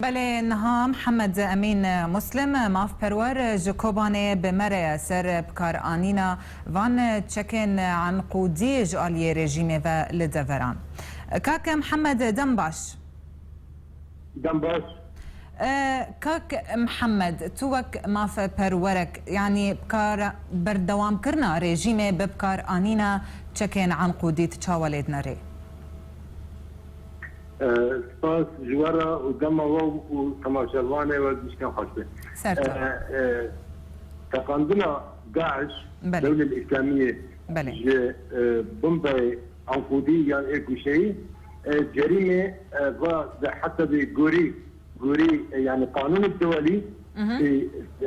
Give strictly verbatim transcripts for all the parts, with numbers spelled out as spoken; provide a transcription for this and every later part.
Belê, niha Mihemed Emîn Muslim, mafperwer ji Kobanê bi me re ye ser bikaranîna van çekên enqûdî ji aliyê rejîmê ve li deveran. Kak Mihemed, dem baş. Dem baş. E, Kak Mihemed, tu wek mafperwerek, yanî bikar berdewamkirina rejîmê bi bikaranîna çekên enqûdî tu çawa lê dinerê? E, spas ji we re û dema we û temaşevanê we gişken xweş be. Ser tu re. E, e, teqandina DAIŞ, Belê. Dewlel Îslamiyê Belê. Ji, e, bombeyê enqûdî yan ê guşeyî, e, cerîmê, e, va di hesabê gorî, gorî, e, yani qanûnê duwelî, Mhm. e,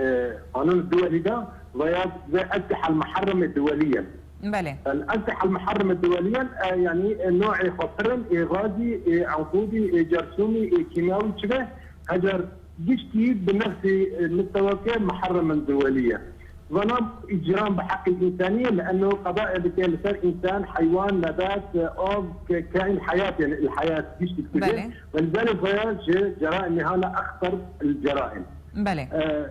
e, qanûnê duwelî de va ya ve esliha muharremê duwelî ye. Belê. El esliha muharremê duwelî ye, e, yani, e, no'ê xwe pir in, ê gazî, ê enqûdî, ê cersûmî, ê kîmyawî çi be, hecar giştî bi nefsî, e, mistewake muharrem in duwelî ye. Vana îcram bi heqê însanî ye, li eno qedaê dike li ser însan, heywan, nebat, e, av, ke-, kaîn heyat, yani il heyat giştî dikuje. Belê. Ve li belê vaya ji ceraîmê hane exter il ceraîm. Belê. E,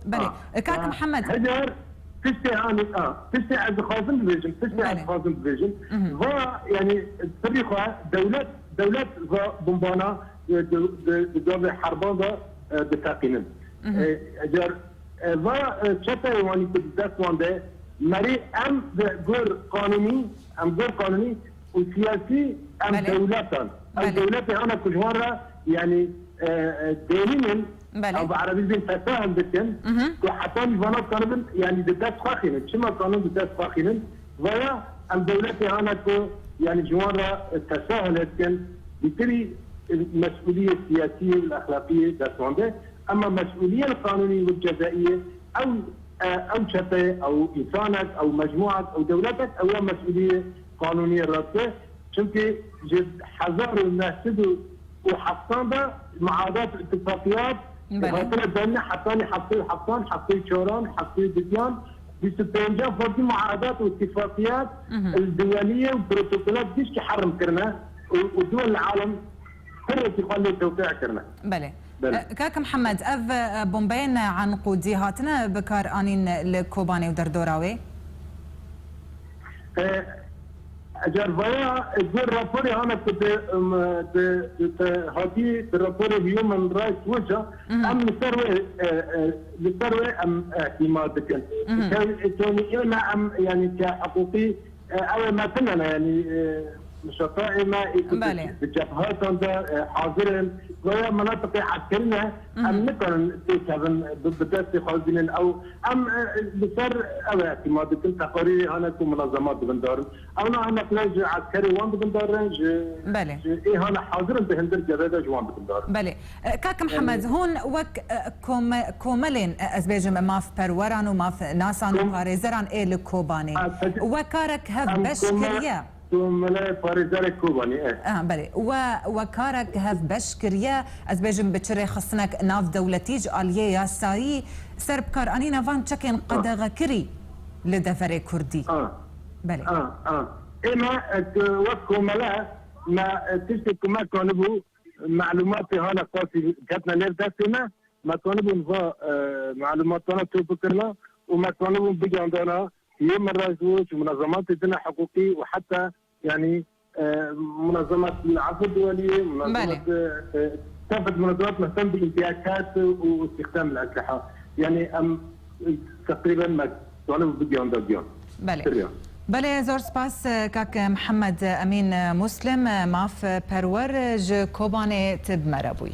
Belê. Ah, Kak ah, Mihemed. Heger tiştê hanî, ah, tiştê ez dixwazim bibêjim, tiştê ez Belê. Dixwazim bibêjim. Mhm. Va, yani, pirî xwe dewlet, dewlet va bombana, e, di, di, di gavê herban de, e, diteqînin. Mhm. E, eger, e, va, e, çeteyê wanî ku di dest wan de, merî em bi gor qanûnî, em gor qanûnî û siyasî em Belê. Dewletan. Em Belê. Dewletê hana ku ji wan re, yani, e, e, dêrînin, Belê. Em bi erebî dibên tesahul dikin, Mhm. Ku hetanî vana dikanibin, yani di dest xwe xînin. Çima kanûn di dest xwe xînin? Vaya em dewletê hana ku, yani ji wan re, e, tesahul dikin, bîtirî, e, mesûliyê siyasî û exlaqî dest wan de. Ema mesûliyê qanûnî û cezaî ew, e, ew çete, ew însanek, ew mecmuat, ew dewletek, ew ya mesûliyê qanûnî rast e. Çimkî ji hezar û neh sed û heftan de muadat û îtifaqiyat Belê. Hatine danîne hetanî heftê û heftan, heftê û çaran, heftê û duyan, bîst û pêncan farklı muadat û îtifaqiyat, Mhm. Li duweliyê û protokolat gişkî herim kirine û, û duwel li alem pirekî xwe lê tewqî kirine. Belê. Belê. E, Kak Mihemed, ev, e, bombeyên enqûdî hatine bikaranîn li Kobanê û derdora wê? E, eger vaya, e, gor raporê hane ku di, em, di, di, di hatî di raporê Human Rights Watch a, Mhm. Em li ser wê, e, e, li ser wê em, e, îma dikin. Mhm. Ke-, Tony ê me em, yani ke hiqûqî, e, ew ê me tune ne, yani, e, nişata ê me ê ku di, Belê. Di cebhatan de, e, hazir in. Vaya menatiqê eskerî ne, Mhm. Em nikarin têkevin, bi, bi destê xwe bînin ew. Em, e, li ser ew ê îma dikin, teqarîrê hane ku munazemat dibin darin. Ewna hinek ne ji eskerê wan dibin darin, ji, Belê. Ji ê hane hazir in di hindir cebhê de ji wan dibin darin. Belê. E, Kak Mihemed, Yani hûn wek, e, kome-, komelên, e, ez bêjim, mafperweran û mafnasan û Kom- parêzeran ê li Kobanê, A, peki, we karek hev em beş kome-, kiriye? Komele parêzerê Kobanê, e. Ah, belê. We, we karek hev beş kiriye, ez bêjim, bi çi rêxistinek navdewletî ji aliyê yasayî ser bikaranîna van çekên Ah. qedexekirî li deverê Kurdî? Ah. Belê. Ah, ah. Ê me, e, ku wek komele, me, e, tiştê ku me kanibû, malûmatê hane qasî ketine nêv destê me, me kanibûn va, e, malûmatana top bikirina û me kanibûn bigandana Human Rights Watch, munazematê dine hiqûqî û heta, yani, e, munazemat li Afû Duweliyê, munazemat, Belê. E, e, kafet munazemat mehtem bi întihakat û îstixdam el esliha. Yani em, e, teqrîben me kanibû bigiyanda giyan. Belê. Sirya. Belê, zor spas, e, kak Mihemed Emîn Muslim, e, maf perwer, e, ji Kobanê tu bi me re bûyî.